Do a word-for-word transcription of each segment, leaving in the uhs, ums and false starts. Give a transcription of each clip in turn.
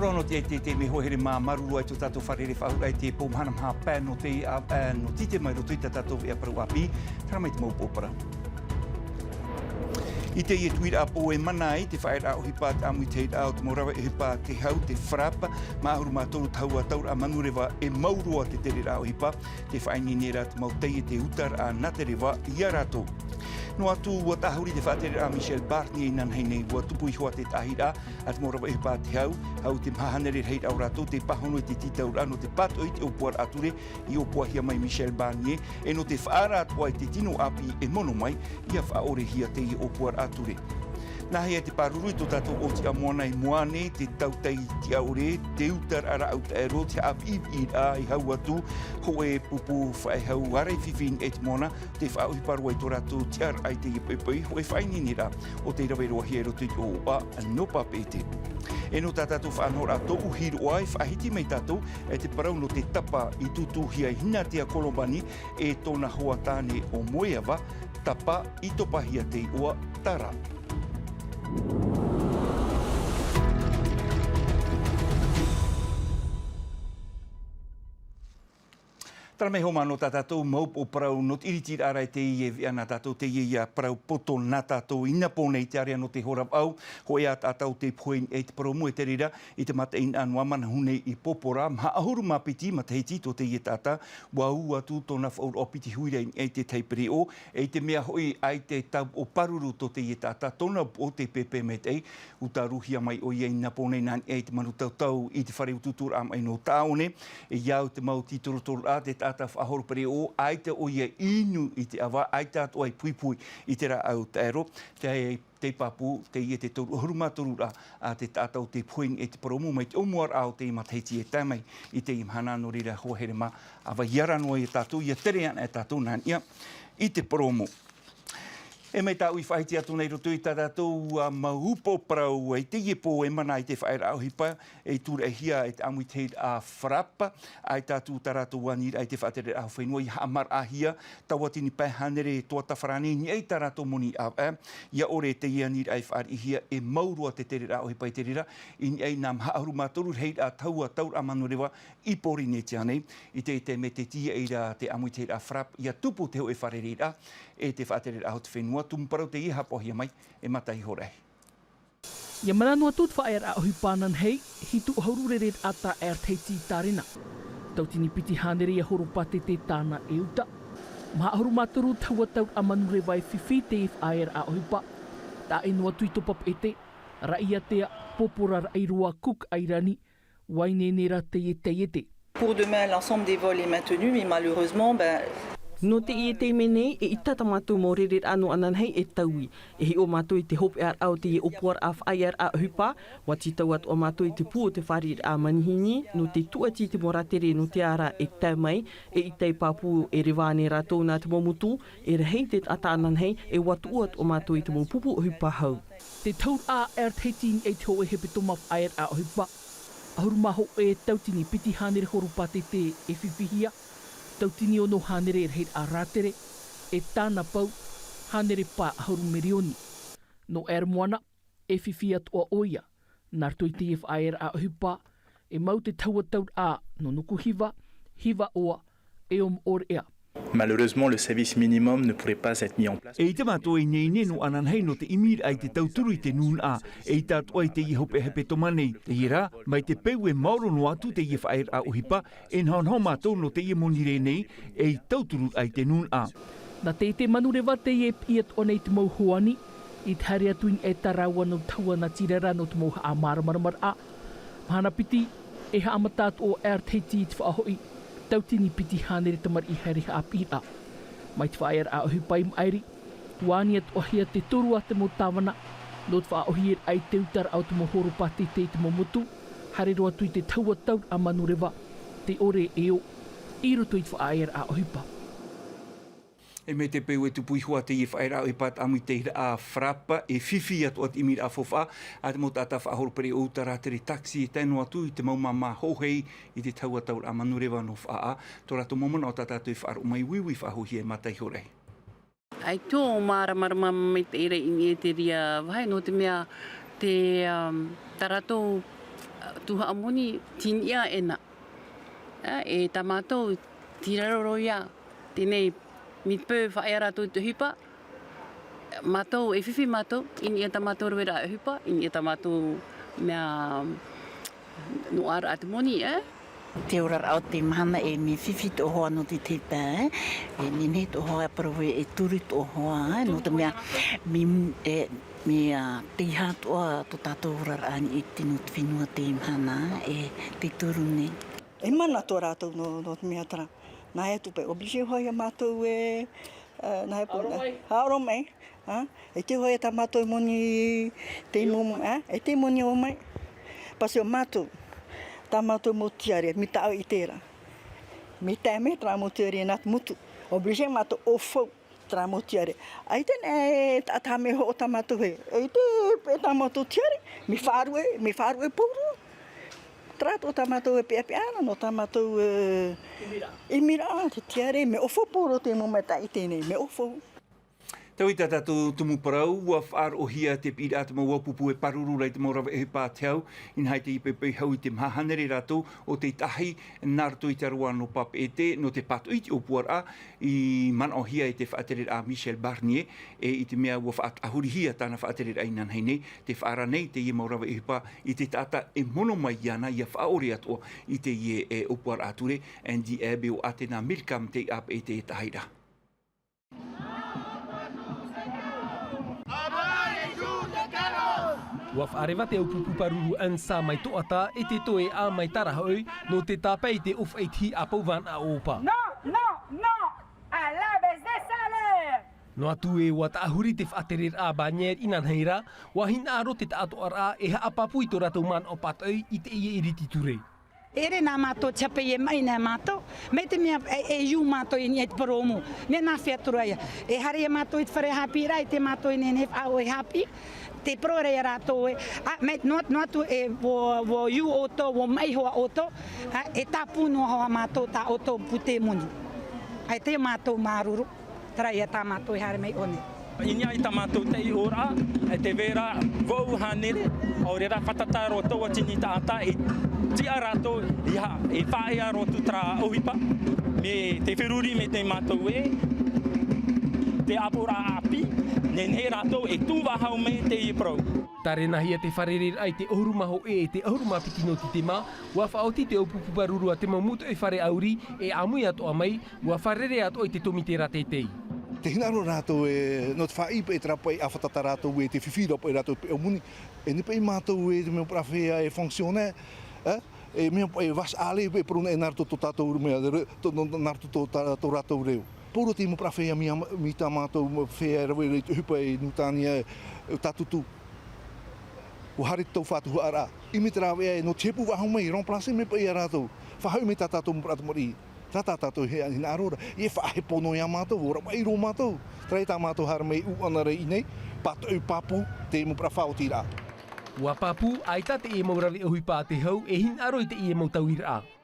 Roa nō te, te, te mea hoa here mā, māuruuru ai tō tātou fare faʻahou i te pō mahana maha pae nō te, a, a, nō Tītema i roto i tā tātou veʻa parau ʻāpī, terā mai te mau upoʻo parau. I teie tuiraʻa pō e mana ai te faʻaearaʻa ʻohipa te ʻāmuitahiraʻa o te mau rave ʻohipa te hau, te FRAPP, maha ʻahuru mā toru tahua tauraʻa manureva e mau roa te tereraʻa ʻohipa, tē faʻaineine ra te mau taiete utaraʻa nā te reva ia rātou. Noa atu, ʻua tāhuri te faʻatereraʻa a Michel Barnier inanahi nei, ʻua tupu iho ā te taʻahiraʻa a te mau rave ʻohipa te hau, hau i te maha hānere rahiraʻa o rātou tē pāhono i te tītauraʻa nō te pātoʻi i te ʻōpuaraʻa ture i ʻōpuahia mai Michel Barnier, e nō te faʻaara atoʻa i te tino ʻāpī e mono mai, ʻia faʻaʻorehia teie ʻōpuaraʻa ture. Nāhea te pāruru i tō tātou ʻōtiʻa moana i mua nei, te tautai tiʻa ʻore, te utaraʻa rāʻau taʻero, te haʻapiʻipiʻiraʻa i hau atu, hōʻē pupu faʻehau ārai fifi i niʻa i te moana, tē faʻaʻohipa roa i tō rātou tiʻaraʻa i teie poʻipoʻi, hōʻē faʻaineineraʻa ʻo tei rave roa hia i roto i te ʻoaʻoa nō Papeʻete. E nō tā tātou faʻanahoraʻa tōʻu hiroʻa, e faʻahiti mai tātou e te parau nō te tapa i tūtūhia e Hinatea Kolobani e tōna hoa tāne ʻo Moeava, tapa i topahia te iʻoa Tara. Terā mai hoʻi mā nō tā tātou mau upoʻo parau nō te ʻiritiraʻa ra i teie veʻa nā tātou, teie ïa parau poto nā tātou i nā pō nei, te ārea nō te hora vaʻu, hōʻē ā tātou tē pohe i niʻa i te parau mau e te reira, i te mataʻeinaʻa nō Āmanahune i Pōpōrā, maha ʻahuru mā piti matahiti tō teie taʻata, ʻua ū atu tōna faʻaroʻo piti huira i niʻa i te tahi pereʻoʻo, e i te mea hoʻi ʻaita e tāupoʻo pāruru tō teie taʻata, tōna upoʻo tē pēpē maitaʻi, ʻua tāruhia mai ʻoia i nā pō nei nā niʻa i te manu tautau i te fare utuuturaʻa mai nō Taʻaone, e ʻia au te mau tītorotororaʻa, te taʻata faʻahoro pereʻoʻo, ʻaita ʻoia i inu i te ʻava, ʻaita atoʻa i puipui i te rāʻau taʻero, te, te pāpū, teie te toru ʻahuru mā toru ra, a te taʻata ʻo tē pohe i niʻa i te parau mau mai te ʻōmuaraʻa o teie matahiti e tae mai i teie mahana, nō reira hoa here mā, ʻa vai ʻia rā noa ia tātou, ʻia tere ana e tātou nā niʻa i te parau mau. E mai tāʻu i faʻahiti atu nei i roto i tā tātou, a, mau upoʻo parau, i teie pō e mana ai te faʻaearaʻa ʻohipa, e tūraʻihia e te ʻāmuitahiraʻa FRAPP, ʻaita atu tā rātou aniraʻa i te faʻatereraʻa hau fenua ʻia haʻamaraʻahia, tauatini pae hānere tuatāfarāni i niʻa i tā rātou moni ʻāvaʻe, ʻia ʻore teie aniraʻa e fāriʻihia e mau roa te tereraʻa ʻohipa i te reira, i niʻa i nā maha ʻahuru mā toru rahiraʻa tahua tauraʻa manureva i Pōrīnetia nei, i te, te mea tē tīaʻi ra te ʻāmuitahiraʻa FRAPP, ʻia tupu te hōʻē fārereiraʻa, e te faʻatereraʻa hau fenua, tumu parau teie e haʻapaʻohia mai, e Mata Ihoraʻi. ʻIa mana noa atu te faʻaearaʻa ʻohipa ananahi, hitu ʻahuru rereraʻa tā Air Tahiti i tārena. Tautini piti hānere ʻia horopātete tāna e uta. Maha ʻahuru mā toru tahua tauraʻa manureva e fifi teie faʻaearaʻa ʻohipa. Tae noa atu i tō Papeʻete, Raʻiātea, Pōpōrā, Raʻiroa, Cook Airani, ʻua ineine ra teie taiete. Pour demain, l'ensemble des vols est maintenu, mais malheureusement, ben, Nō teie taime nei, eʻita tā mātou mau rereraʻa nō ananahi e taui. E hiʻo mātou i te hopeʻaraʻa o teie ʻōpuaraʻa faʻaearaʻa ʻohipa, ʻua tītau atoʻa mātou i te pū o te fāriʻiraʻa manihini, nō te tūʻati i te mau rātere nō te ara e tae mai, eʻita e pāpū e reva ānei rātou nā te mau motu, e rahi te taʻata ananahi, e ʻua tuʻu atoʻa mātou i te mau pupu ʻohipa hau. Te tahuraʻa Air Tahiti i niʻa i te hōʻē hepetoma faʻaearaʻa ʻohipa. ʻAhuru mā hōʻē tautini piti hānere horopātete e fifihia, tautini ono hānere rahiraʻa rātere, e tāna pou, hānere pae ʻahuru mirioni. Nō Air Moana, e fifi atoʻa ʻoia, nā roto i teie faʻaearaʻa ʻohipa, e mau te tahua tauraʻa nō Nukuhiva, Hivaʻoa, e ʻo Moʻorea. Malheureusement, le service minimum ne pourrait pas être mis en place. Eʻita mātou e ineine nō ananahi nō te ʻimiraʻa i te tauturu i te nūnaʻa, eʻita atoʻa i teie hopeʻa hepetoma nei, teie rā, mai te peu e maoro noa atu teie faʻaearaʻa ʻohipa, e nahonaho mātou nō teie moni rē nei, ei tauturu ai te nūnaʻa. Nā te, te manureva teie e piʻi atoʻa nei te mau hoani, i te haere atu i niʻa i tā rāua nau tahua natirara nō te mau haʻamāramaramaraʻa. Mahana piti, e haʻamata atoʻa Air Tahiti i te faʻahoʻi, tautini piti hānere tamariʻi haere haʻapiʻiraʻa. Mai te faʻaearaʻa ʻohipa i maʻiri, ʻua ani atoʻahia te toru a te mau tāvana, nō te faʻaʻohiparaʻa i te utaraʻa o te mau horopātete i te mau motu, haere roa atu i te tahua tauraʻa manureva, te ʻore e ō, i roto i te faʻaearaʻa ʻohipa. E mai te peu e tupu iho ā teie faʻaearaʻa ʻohipa, te ʻāmuitahiraʻa FRAPP, e fifi atoʻa te ʻimiraʻa faufaʻa a te mau taʻata faʻahoro pereʻoʻo, uta rātere, taxi, e tae noa atu i te mau māmā hoʻohei i te tahua tauraʻa manureva nō Faʻaʻā. Tō rātou mau manaʻo tā tātou e faʻaroʻo mai, uiui faʻahouhia e Mata Ihoraʻi. ʻAita e māramaramaraʻa maitaʻi ra i niʻa i te reira vāhi, nō te mea te, um, tā rātou, uh, Tuhaʻa moni, tiniʻa ʻena. E tā mātou, tei raro roa ia, teie nei, mea peu faʻaea rātou i te ʻohipa, mātou, e fifi mātou, i niʻa i tā mātou rave ra ʻohipa, i niʻa i tā mātou mea noaʻa ra te moni, e? Te oraraʻa o te mahana e mea fifi tō hoa nō te teipa, e? E nehenehe tō hoa e parau e turu tō hoa, e? Nō te mea, mea, e, mea, tei hātoʻa tō tātou oraraʻa i te nō te fenua te mahana, e, te turu nei. E mana tō rātou nō, nō te mea terā. Nā hea tō pae obligé hoʻi ia mātou e, e, nā hea pō-, haʻaroʻo mai. Haʻaroʻo mai, ha? E te hoʻi tā mātou moni te mo-, ha? E te moni o mai. Pasi o mātou. Tā mātou mau tiare, mea tāʻu i terā. Mea tae mai terā mau tiare nā te motu. Obligé mātou ʻo fau. Terā mau tiare. ʻAita e taʻata mea hoʻo tā mātou hē. E te, e tā mātou tiare. Mea faʻaruʻe, mea faʻaruʻe pauroa. Terā tō tā mātou e peʻapeʻa ana, nō tā mātou, e, ʻimiraʻa. ʻImiraʻa, te tiare, mea ʻo fau pauroa te mau mea tā i teie nei, mea ʻo fau. Tau i tā tātou tumu parau, ʻua faʻaroʻohia te piʻiraʻa te mau ʻāpupu e pāruru ra i te mau rave ʻohipa a te hau, inaha i te poʻipoʻi hau i te maha hānere rātou o te tahi, nā roto i te roa nō Papeʻete, nō te pātoʻi i te ʻōpuaraʻa, i manaʻohia e te faʻatereraʻa Michel Barnier, e i te mea ʻua faʻatāhurihia tāna faʻatereraʻa inanahi nei, tē faʻaara nei teie mau rave ʻohipa i te taʻata e mono mai iāna ʻia faʻaʻore atoʻa i teie, e, ʻōpuaraʻa ture, Andy Ebb ʻo Atena Milcam tei Papeʻete e tahi ra. ʻUa faʻareva te ʻāpupu pāruru ANSA mai Toʻata e te toeʻa mai Tarahoʻi, nō te tāpae i te ʻōfaʻi tihi a Pauvana ʻo Opa. Non, non, non, à la baisse des salaires. Noa atu ē ʻua tāhuri te faʻatereraʻa Barnier inanahi ra, ʻua hinaʻaro te taʻatoʻaraʻa e haʻapāpū i tō rātou manaʻo pātoʻi i teie iriti ture. E ʻere nā mātou te hape e maʻi nā mātou, mai te mea e, e iū mātou i niʻa i te purōmu, mea nā fea atu ra ia. E haere ia mātou i te fare haʻapiʻiraʻa, i te mātou e nehenehe e faʻaʻore haʻapiʻi, tē parau ra ia rātou ē, ā, mai, noa, noa atu ē, ʻua, ʻua iū ʻoutou, ʻua maʻi hoʻi ʻoutou, ā, e tāpū noa hoʻi mātou tā ʻoutou pūtē moni. ʻAita ia mātou māuruuru. Terā ia tā mātou e haere mai ʻō nei. I niʻa i tā mātou taiʻoraʻa, e tē vai ra vau hānere, ʻaore rā fātata roa tauatini taʻata e tiʻa rātou, ʻia, e faʻaea roa atu terā ʻohipa, mai te feruri mai tō mātou ē, te ʻāpoʻoraʻa ʻāpī, nehenehe rātou e tū faʻahou mai teie parau. Tārenahia te fārereiraʻa i te ʻahuru mā hōʻē e te ʻahuru mā piti nō Titema, ʻua faʻaoti te ʻōpupu pāruru a te mau mūtoʻi fare ʻauri e ʻāmui atoʻa mai, ʻua fārerei atoʻa i te tōmite ra teitei. Tē hinaʻaro rātou ē, nō te faʻaʻī paʻi terā paʻi ʻāfata tā rātou ē, tē fifi ra paʻi rātou i te peʻo moni. E nehenehe paʻi mātou ē, te mau parau fea e fonctionne, ē? E mea paʻi vache à lait paʻi e parau nei nā roto tō tātou mea, re-, tō, nō, nā roto tō tā, tō rātou reo. Pauroa te mau parau fea mea, mea tā mātou fea e rave ra i te ʻohipa e Nūtānia, e Tātūtū. ʻUa haere te tau faʻatuhaʻaraʻa. ʻIme te rāveʻa ē, nō te hepū faʻahou mai, remplacer mai paʻi ia rātou. Faʻahoʻi mai tā tātou mau parau tamariʻi. Terā tā tātou e hinaʻaro ra, e faʻahepo noa ia mātou, ʻo ravaʻi roa mātou. Terā ia tā mātou haere mai ʻūʻana ra i ʻō nei, pātoʻi pāpū, te mau parau faʻaotiraʻa. ʻUa pāpū, ʻaita teie mau rave ʻohipa a te hau, e hinaʻaro i teie mau tauiraʻa.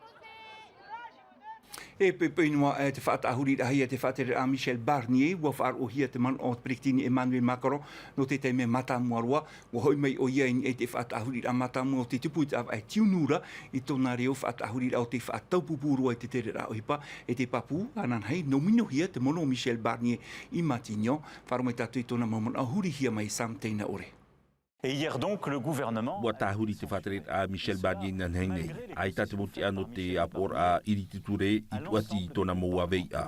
E poʻipoʻi noa aʻe te faʻatāhuriraʻa ia te faʻatereraʻa Michel Barnier, ʻua faʻaroʻohia te manaʻo o te peretiteni Emmanuel Macron, nō te taime mātāmua roa, ʻua hoʻi mai ʻoia i niʻa i te faʻatāhuriraʻa mātāmua o te tupu i te ʻāvaʻe tiunu ra, i tōna reo faʻatāhuriraʻa o te faʻataupupū roa i te tereraʻa ʻohipa, e te pāpū, ananahi, nōminohia te mono o Michel Barnier i Matignon, faʻaroʻo mai tātou i tōna mau manaʻo hurihia mai Sam Teinaʻore. Et hier donc, le gouvernement ʻUa tāhuri te faʻatereraʻa Michel Barnier inanahi nei, ʻaita te mau tiʻa nō te ʻāpoʻoraʻa iriti ture i tūʻati i tōna mau ʻāveiʻa.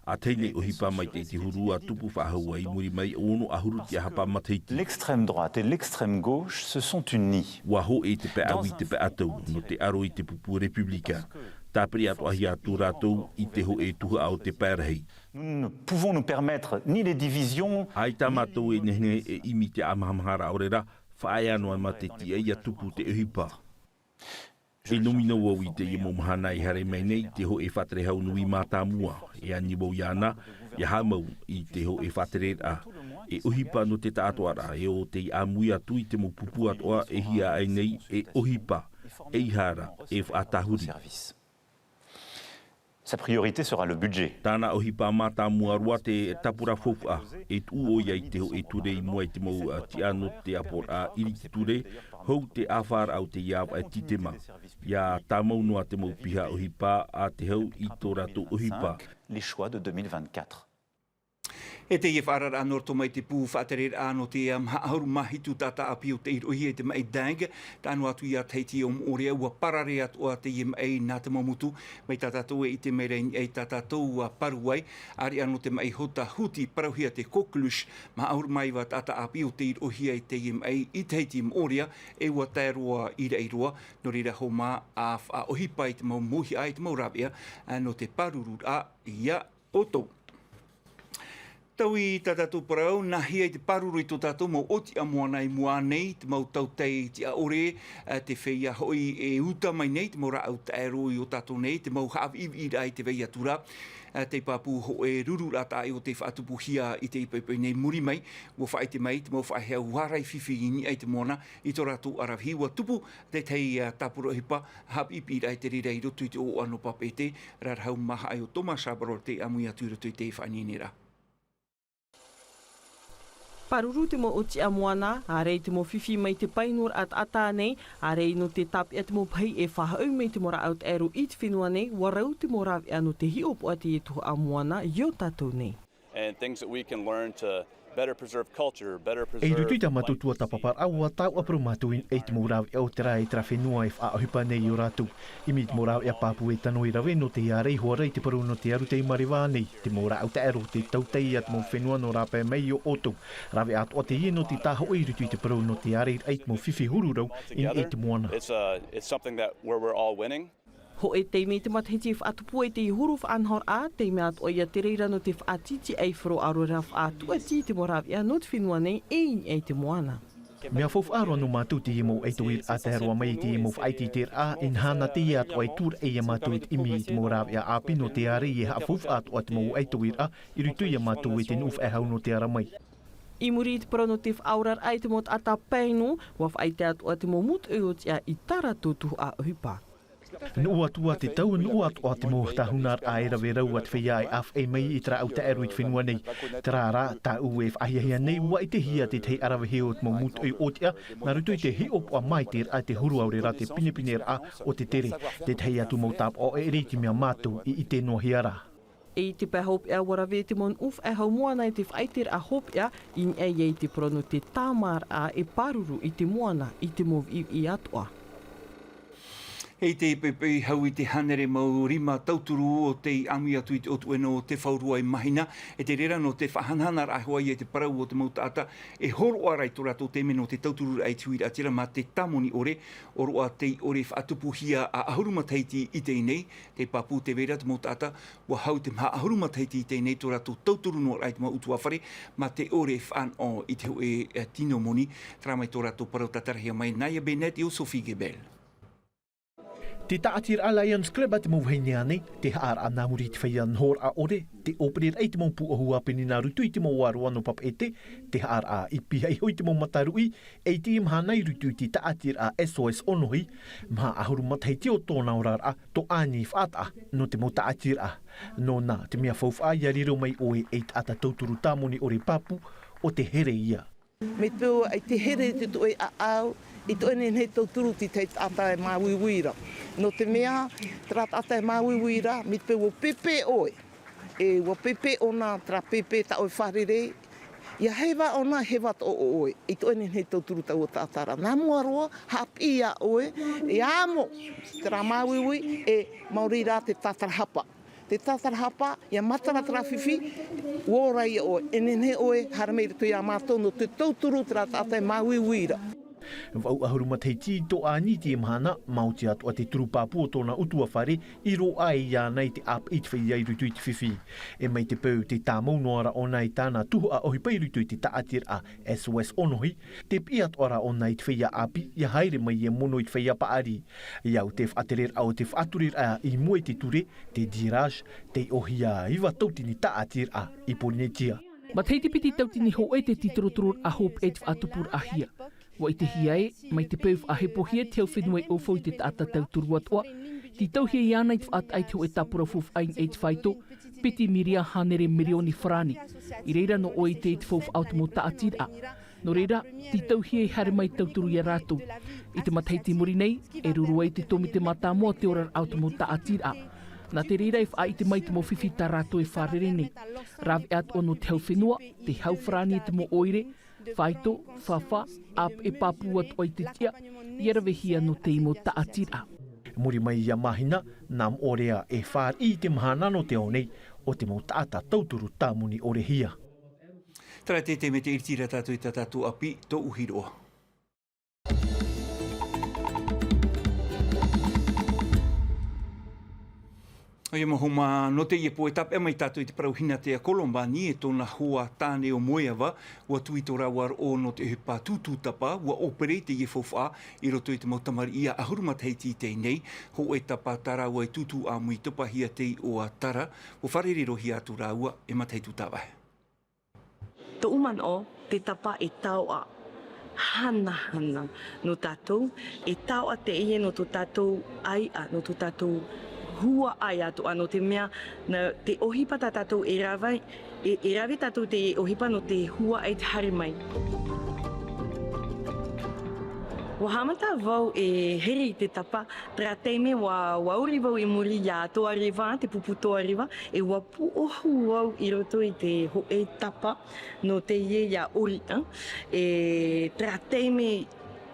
ʻA tahi nei ʻohipa mai te, te huru ʻa tupu faʻahou ā i muri mai, ono ʻahuru te ʻahapa matahiti. L'extrême droite et l'extrême gauche se sont unis. ʻUa hōʻē te pae ʻāuī, te pae ʻātau, nō te ʻaro i te pupu Republicain. Tāpeʻa atoʻahia atu rātou i te hōʻē tuhaʻa o te pae rahi. Nous ne pouvons nous permettre ni les divisions, ʻAita mātou e nehenehe e ʻimi i te ʻāmahamaharaʻa ʻaore rā, faʻaea noa mā te tiʻa ʻia tupu te ʻohipa. E nōmino vau i teie mau mahana e haere mai nei te hōʻē faʻatere hau nui mātāmua, e ani vau iāna, ʻia haʻamau i te hōʻē faʻatereraʻa. E ʻohipa nō te taʻatoʻaraʻa, e ʻo tei ʻāmui atu i te mau pupu atoʻa e hia aʻe nei, e ʻohipa, ʻeiaha ra, e faʻatāhuri. Sa priorité sera le budget. Tāna ʻohipa mātāmua roa te tāpura faufaʻa. E tuʻu ʻoia i te hōʻē ture i mua i te mau tiʻa nō te ʻāpoʻoraʻa ʻiriti ture, hou te ʻāfaraʻa o teie ʻāvaʻe tītema. ʻIa tāmau noa te mau piha ʻohipa a te hau i tō rātou ʻohipa. Les choix de deux mille vingt-quatre. E teie faʻaararaʻa nō roto mai te pū faʻatereraʻa nō te maha ʻahuru mā hitu taʻata ʻāpī o tei roʻohia i te maʻi Dang, tae noa atu ia Tahiti ʻo Moʻorea, ua parare atoʻa teie maʻi nā te mau motu, mai tā tātou e ʻite mai ra i niʻa i tā tātou ua paru ai, ʻāreʻa nō te maʻi Huta Huti, parauhia te coqueluche, maha ʻahuru mā iva taʻata ʻāpī o tei roʻohia i teie maʻi i Tahiti Moʻorea, e ua tae roa i Raʻiroa, nō reira Homa, ʻa faʻaʻohipa i te mau mōhiʻa, i te mau rāveʻa, ā, nō te pārururaʻa ia ʻoutou. Taui tā tātou parau, nā hea i te pāruru i tō tātou mau ʻōtiʻa moana i mua nei, te mau tautai tiʻa ʻore, ā, te feiā hoʻi e uta mai nei, te mau rāʻau taʻero i ō tātou nei, te mau haʻaviʻiviʻiraʻa i te vai atu ra, ā, tei pāpū hōʻē rururaʻa taʻa ʻē o tei faʻatupuhia i teie poʻipoʻi nei muri mai, ua faʻaʻite mai, te mau faʻaheau ʻārai fifi i niʻa i te moana, i tō rātou ʻaravihi, ua tupu, te tahi, ā, tāpura ʻohipa, haʻapiʻipiʻiraʻa i te reira i roto i te ʻoaʻoa nō Papeʻete, rarahu maha ai ʻo Thomas Chabrol tei ʻāmui atu i roto i te faʻaineineraʻa. Pāruru te mau ʻōtiʻa moana, ʻāreʻa te mau fifi mai te pae nō Raʻatata nei, ʻāreʻa nō te tāpeʻa te mau pahi e faʻahoʻi mai te mau rāʻau taʻero i te fenua nei, ua rau te mau rāveʻa nō te hiʻopoʻa i te tuhaʻa moana i ō tātou nei. And things that we can learn to better preserve culture, better preserve. E i roto i tā mātou tuatāpaparaʻa, ua tāuʻaparau mātou i te mau rāveʻa o terā e terā fenua e faʻaʻohipa nei i ō rātou. ʻImi i te mau rāveʻa pāpū e tano i rave nō te ʻārai hoʻi ra i te parau nō te aru tei mareva nei, te mau rāʻau taʻero, te tautai a te mau fenua nō rāpae mai i ō ʻoutou. Rāveʻa atoʻa teie nō te tāhoʻo i roto i te parau nō te ʻārai i te mau fifi huru rau i niʻa i te moana. It's, uh, it's something that where we're all winning. Hōʻē taime i te matahiti e faʻatupu ai te huru faʻanahoraʻa, taime atoʻa ia te reira nō te faʻatītīʻai faʻaroʻo ʻaore rā faʻatuati i te mau rāveʻa nō te fenua nei e i niʻa i te moana. Mea faufaʻa roa nō mātou teie mau ʻaitauiraʻa tae roa mai i teie mau faʻaʻiteʻiteraʻa, inaha nā teie atoʻa e tūraʻi ia mātou i te ʻimi i te mau rāveʻa ʻāpī nō te ʻārai e haʻafaufaʻa atoʻa te mau ʻaitauiraʻa i roto ia mātou e te nuʻu faʻehau nō te ara mai. I muri i te parau nō te faʻaoraraʻa i te mau taʻata pae nō, ua faʻaʻite atoʻa te mau mūtoʻi ʻōtiʻa i tā rātou tuhaʻa ʻohipa. Nuʻu atu ā te tau, nuʻu atoʻa te mau tāhunaraʻa e rave rau a te feiā e ʻāfaʻi mai i te rāʻau taʻero i te fenua nei. Terā rā, tāʻu e faʻahiahia nei, ua ʻitehia te tahi ʻaravihi o te mau mūtoʻi ʻōtiʻa, nā roto i te hiʻopoʻa maitaʻiraʻa i te huru ʻaore rā te pinepineraʻa o te tere. Te tahi atu mau tāpaʻo ʻeʻere i te mea mātou i ʻite noa hia ra. E i te pae hopeʻa ua rave te mau nuʻu faʻehau moana i te faʻaʻiteraʻa hopeʻa i niʻa i te parau nō te tāmāraʻa e pāruru i te moana i te mau viʻiviʻi atoʻa. E i te poʻipoʻi hau i te hānere mau rima tauturu o tei ʻāmui atu i te ʻōtuʻena o Te Whaurua i Mahina, e te reira nō te faʻahanahanaraʻa hoʻi i te parau o te mau taʻata e hōroʻa ra i tō rātou taime nō te tautururaʻa i te huiraʻatira mā te tāmoni ʻore, ʻōroʻa tei ʻore faʻatupuhia ʻa ʻahuru matahiti i teie nei, tei pāpū te vai ra te mau taʻata, ua hau te maha ʻahuru matahiti i teie nei tō rātou tauturu noa ra i te mau ʻutuāfare, mā te ʻore faʻanaho i te hōʻē, e, tino moni, terā mai tō rātou parau tātarahia mai Naya Bennett ʻo Sophie Gebel. Te taʻatiraʻa Lions Club a te mau vahine ānei, te haʻaraʻa nā muri i te feiā nohoraʻa ʻore, te ʻōpereraʻa i te mau pūʻohu ʻāpeni nā roto i te mau ʻāroʻa nō Papeʻete, te haʻaraʻa i pihaʻi iho i te mau mataruʻi, e i teie mahana i roto i te taʻatiraʻa S O S Onohi, maha ʻahuru matahiti o tōna oraraʻa, tō ʻāni faʻataʻa nō te mau taʻatiraʻa. Nōna, te mea faufaʻa ʻia riro mai ʻoe ei taʻata tauturu tāmoni ʻore pāpū, ʻo te here ïa. Mai te peu ʻaita e here i te tuʻe ʻāʻau, ʻaita e nehenehe e tauturu te tahi taʻata e māuiui ra. Nō te mea, terā taʻata e māuiui ra, mai te peu ʻua pēpē ʻoe. E ʻua pēpē ʻōna, terā pēpē tā ʻoe fārerei, ʻia heva ʻōna, heva atoʻa ʻoe. ʻAita e nehenehe e tauturu taua taʻata ra. Nā mua roa, haʻapiʻi iā ʻoe, e amo terā māuiui, e maori rā te tātarahapa. Te tātarahapa, ʻia matara terā fifi, ʻua ora ïa ʻoe, e nehenehe ʻoe, haere mai i roto iā mātou nō te tauturu terā taʻata e māuiui ra. Vaʻu ʻahuru matahiti tō ʻāni i teie mahana, maoti atoʻa te turu pāpū o tōna ʻutuāfare, i roaʻa iāna i te ʻāpiʻi i te feiā i roto i te fifi. E mai te peu tē tāmau noa ra ʻōna i tāna tuhaʻa ʻohipa i roto i te taʻatiraʻa S O S Onohi, tē piʻi atoʻa ra ʻōna i te feiā ʻāpī, ʻia haere mai e mono i te feiā paʻari. ʻIa au te faʻatereraʻa o te faʻatureraʻa i mua i te ture, te Diraj, tei ʻōhia iva tautini taʻatiraʻa i Porinetia. Matahiti piti tautini hōʻē te tītorotororaʻa hopeʻa i te faʻatupuraʻahia. ʻUa ʻitehia ē, mai te peu faʻahepohia te hau fenua i ʻōfau i te taʻata tauturu atoʻa, Tītauhia iāna i te faʻataʻa i te hōʻē tāpura faufaʻa i te faito, piti miria hānere mirioni farāni. I reira nō ʻoe i te, i te faufaʻa o te mau tāʻatiraʻa. Nō reira, tītauhia e haere mai tauturu iā rātou. I te matahiti i muri nei, e ruru ai te tōmite mātāmua o te oraraʻa o te mau tāʻatiraʻa. Nā te reira e faʻaʻite mai te mau fifi tā rātou e fārerei nei. Rāveʻa atoʻa nō te hau fenua, te hau farāni e te mau ʻoire, faito, fāfā, ʻāpeʻe pāpū atoʻa i te tiʻa, ʻia ravehia nō teie mau tāʻatiraʻa. Muri mai ia Mahina, nā Moʻorea e fāriʻi i te mahana nō te ao nei, ʻo te mau taʻata tauturu tāmoni ʻore hia. Terā te taime tē ʻiritira tātou i tā tātou ʻāpī, tōʻu hiroʻa. ʻOia mau hoa mā, nō teie pō e tāpeʻa mai tātou i te parau hinatea Colombani e tōna hoa tāne ʻo Moeava, ʻua tuʻu tō rāua roʻo nō te ʻohipa tūtū tapa, ʻua ʻōpere i teie faufaʻa i roto i te mau tamariʻi ʻahuru matahiti i teie nei, hōʻē tapa tā rāua e tūtū ʻāmui topahia te iʻoa Tara, ʻua fārerei-roa-hia atu rāua e matahiti tāvaʻe. Tōʻu manaʻo, te tapa e taoʻa hanahana nō tātou, e taoʻa teie nō tō tātou ʻāiʻa, nō tō tātou huaʻai atoʻa, nō te mea, nā te ʻohipa tā tātou e rave, e, e rave tātou te ʻohipa nō te huaʻai te haere mai. ʻUa haʻamata vau e here i te tapa, terā taime ʻua, ʻua ʻori vau i muri iā Toariva, te pupu Toariva, e ʻua pūʻohu vau i roto i te hōʻē tapa nō teie iā ʻori, ā, e terā taime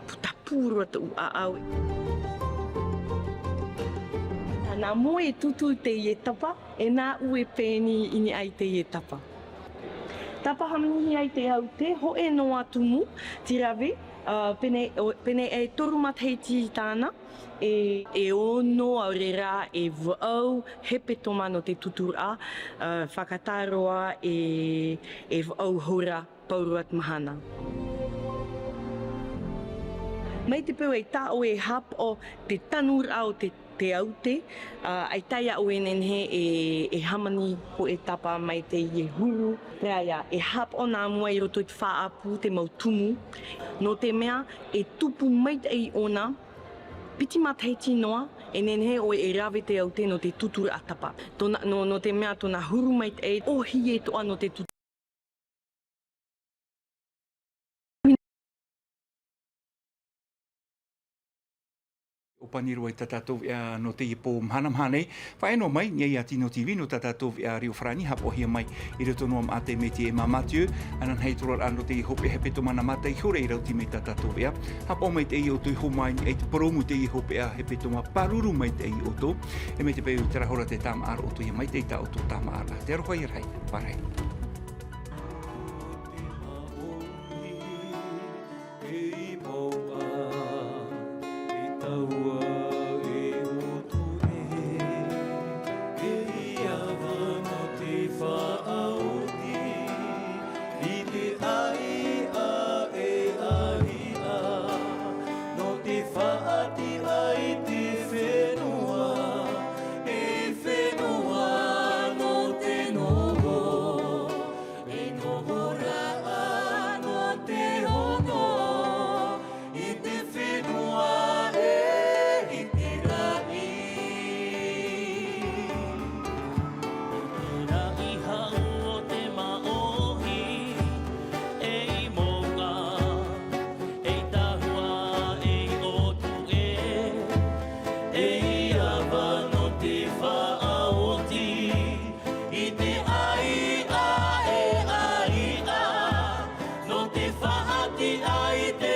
puta pū roa tōʻu ʻāʻau. Nā mua e tūtū teie tapa, e nāʻu e pēni i niʻa i teie tapa. Tapa hāmanihia i te aute, hōʻē noa tumu, te rave, ā, pēnei, ʻo, pēnei e toru matahiti tāna, e, e ono ʻaore rā e vaʻu hepetoma nō te tūtūraʻa, ā, fātata roa e, e vaʻu hora pauroa te mahana. Mai te peu e taʻo e hapaʻo te tanuraʻa o te, te aute, ā, ʻaita ʻoe e nehenehe e, e hāmani hōʻē tapa mai teie huru, terā ia, e hapaʻo nā mua i roto i te faʻaʻapu te mau tumu, nō te mea e tupu maitaʻi ʻōna, piti matahiti noa, e nehenehe ʻoe e rave te aute nō te tūtūraʻa tapa. Tōna, nō, nō te mea tōna huru maitaʻi, ʻōhie atoʻa nō te tūtū. ʻŌpani roa i tā tātou veʻa nō teie pō mahanamaha nei. Faʻaea noa mai, niʻa iā Tino TV nō tā tātou veʻa reo farāni, haʻapaʻohia mai i roto noa maʻa te Métis Emma Mathieu, ananahi te oraraʻa nō teie hopeʻa hepetoma nā Mātaiore i rauti mai tā tātou veʻa. Haʻapaʻo maitaʻi ia ʻoutou i hōmai i niʻa i te purōmu i teie hopeʻa hepetoma, pāruru maitaʻi ia ʻoutou. E mai te peu i terā hora tē tāmāʻa roa ʻoutou ia maitaʻi tā ʻoutou tāmāʻaraʻa. Te aroha ia rahi, pārahi. E noho raʻa nō te hono i te fenua e i te raʻi. I te raʻi hau o te māʻohi, ei moʻa, ei tahua, ei ʻōtuʻe, ei ava nō te faʻaoti. I te ʻāiʻa e ʻāiʻa, nō te faʻatiʻa i te